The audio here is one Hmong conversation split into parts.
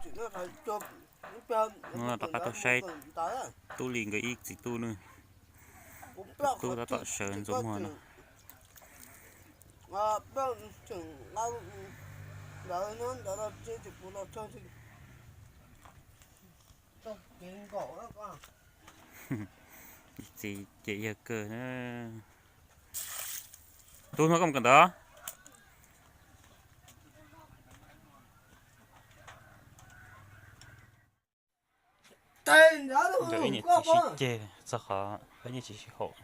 Hnub no rov qab tuaj saib tub Lis nkawd ib txiv tub na. Tub tab tom sawv ntxuav muag no. Txiv ces yawg kawg na. Tub hnub koj mus kawm ntawv. Ntawm ib niam txiv sib ceg txog qhov peb niam txiv sib haum,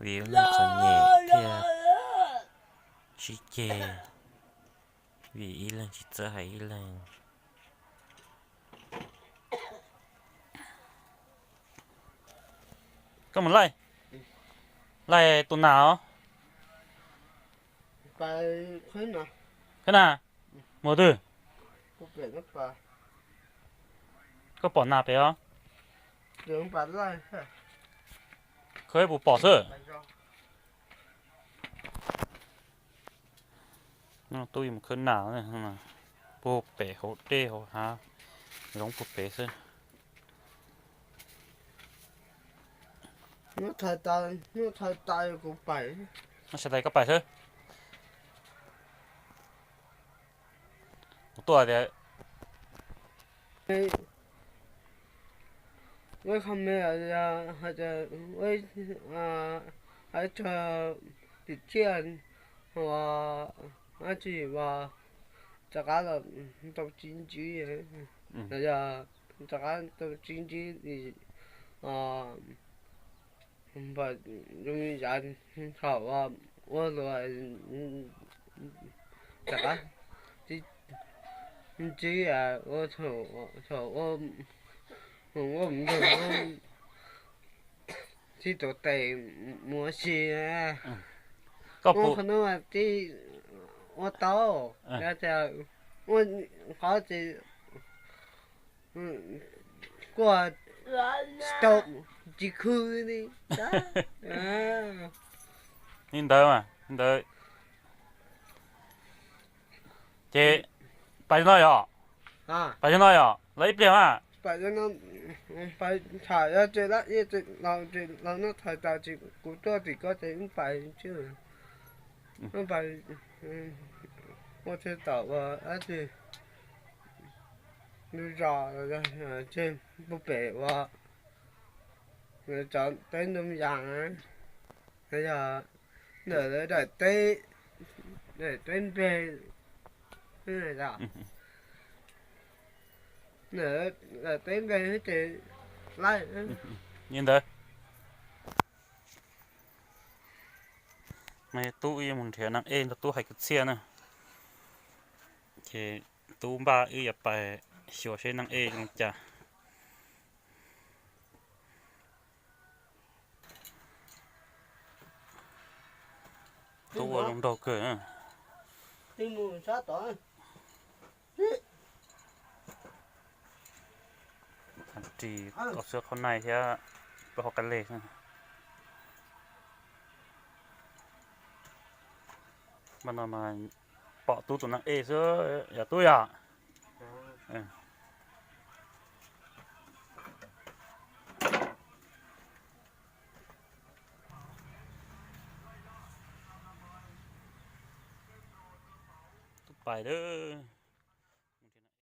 vim lub neej txom nyem thiaj sib ceg, vim ib leeg tsis txawj hais ib leeg. Koj mus laij, laij tus nas os? Khawb nas? Mus twg? Koj pom nas pem os? Khawb puas pom xwb. Tub mus khawb nas puag pem hauv dej hauv hav zoov puag pem xwb. Hnub thaij tas kuv pais, hnub thaij tas koj pais xwb. Kuv tuaj tias, wb comment hais tias, hais tias tim tsiaj uas dab tsi uas rov qab los tau txiv ntsib, yog rov qab tau txiv ntsib li, zoo yav thaum ua luaj, rov qab txiv ntsib ua thaum ua mus nrog txiv tus tes mus ua si. Koj ua qhov no mas txiv ua tau, tias ua qhov tsis kuaj tsis tau, tsis khw li. Li ntawd mas li ntawd. Ces pais no yom, pais no yom, los ib pliag mas. Pais tham, yog ces los no thaij tas ces kuv tuaj tim koj ces wb pais, wb pais ua tsheb tom ua dab tsi, lub zos, tseg puag pem uas cov teb ntoo yas, yog ntawm lawv daim teb, daim teb npe, ntawm daim teb npe ces laij. Li ntawd. Tub wb yuav mus nrhiav neeg ej nrog tub hais kwv txhiaj na. Ces tub npaj wb yuav pais xyuas seb neeg ej zoo cas. Tub ua zoo nraug kawg. Ris qhov xwb qhov nai thiab plaub hau qai lej. Npaj no mas pom tub tus neeg ej xwb yog tub yog. Tub pais lawm.